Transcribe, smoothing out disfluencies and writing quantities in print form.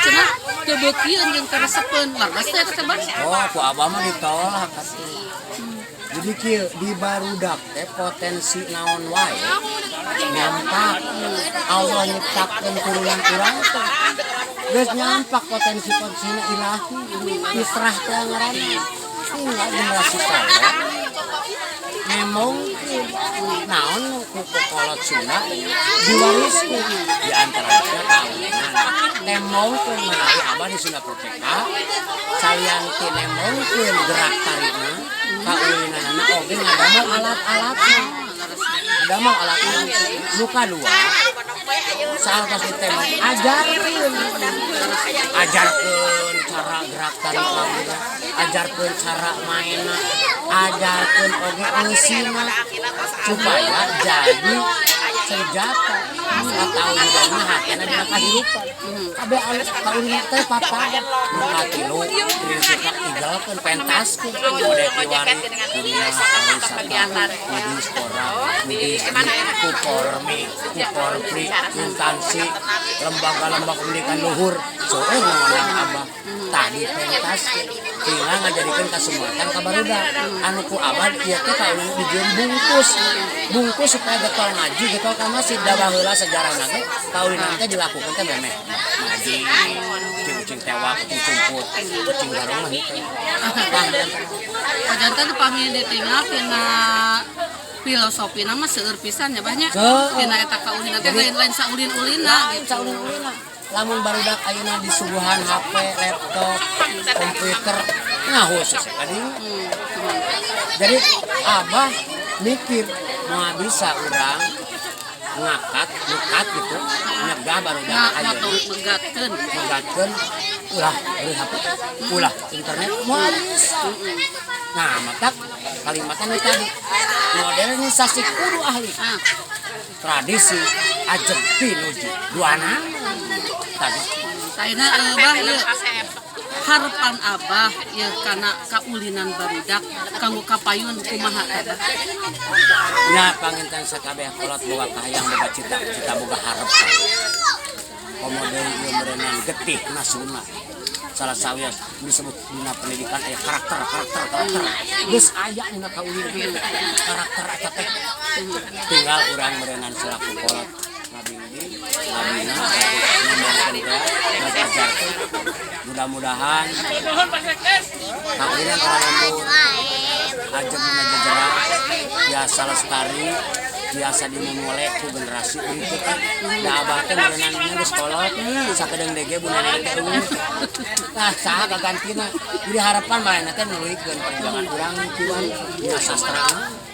cenah teu beukieun jeung karesepeun. Leres teh eta teh, Bah? Oh, ku abah mah ditolak atuh. Jadi kieu, di barudak teh potensi naon wae nyampak. Allah nyiptakeun turunan urang teh geus nyampak potensi-potensina ilahi, fitrah teh ngaranna. Tinggal generasi kolot nemongkeun naon nu ku kolot Sunda diwariskeun, di antaranya kaulinan. Nemongkeun menawi abah di Sunda Perpeka, salian ti nemongkeun gerak tarina, kaulinanana oge ngadamel alat-alatna, ngadamel alat-alat. Nu kadua, saatos ditembak, ajarkeun, ajarkeun cara gerak tari laguna, ajarkeun cara mainna, ajarkeun oge eusina supaya jadi senjata atau mudahna hatena dina kahirupan. Kabeh anu kaulinan teh papadan. Nu katilu, prinsipna igelkeun, pentaskeun. Mode kiwari kuduna pariwisata, ku dispora, ku disdik, ku pormi, ku korpri, instansi, lembaga-lembaga pendidikan luhur seueur nu ngundang abah. Tadi pentaskeun tinggal ngajadikeun kasumatan ka barudak anu ku abah ieu teh kaulinan dijieun bungkus bungkus supaya getol ngaji, getol ka masjid. Da baheula sejarahna ge kaulinan teh dilakukan teh memeh ngaji, kucing tewak, kucing cumput, kucing garong mah henteu. Tah. Pajantan pami ditinggal tina filosofi mah seueur pisan ya, banyak Seueur. tina eta kaulinan teh, Jadi- lain-lain saulin-ulina lain gitu. Saulin-ulina. Lamun barudak ayeuna disuguhan HP, laptop, komputer, nah khusus ya tadi. Jadi abah mikir moal bisa urang ngakat ngekat gitu, nyegah barudak Nah, ayeuna motong megatkeun. Megatkeun ulah beli HP, ulah internet, moal bisa. Nah, matak kalimatnya nu tadi, modernisasi kudu ahli tradisi, ajeg pinuju duana tadi. Saena Bah, ieu harapan Abah ieu kana kaulinan barudak kanggo kapayun kumaha teh, Bah? Nya, panginten sakabeh kolot boga kahayang, boga cita-cita, boga harapan. Komo deui ieu meureunan getih nasional. Salah sawios disebut dina pendidikan aya karakter, karakter, karakter. Geus aya dina kaulinan karakter eta teh. Tinggal urang meureunan selaku kolot ngabingding, ngabina, ngembangkeun teh, ngajarkeun. Mudah-mudahan kaulinan urang lembur ajeg dina jejeran biasa lestari, biasa dimumule ku generasi berikutnya. Da abah teh meureunan geus kolot, sakedeung deui ge bu nenek teh euweuh. Tah, saha kagantina? Jadi harapan manehna teh nuluykeun perjuangan urang kiwari dina sastra.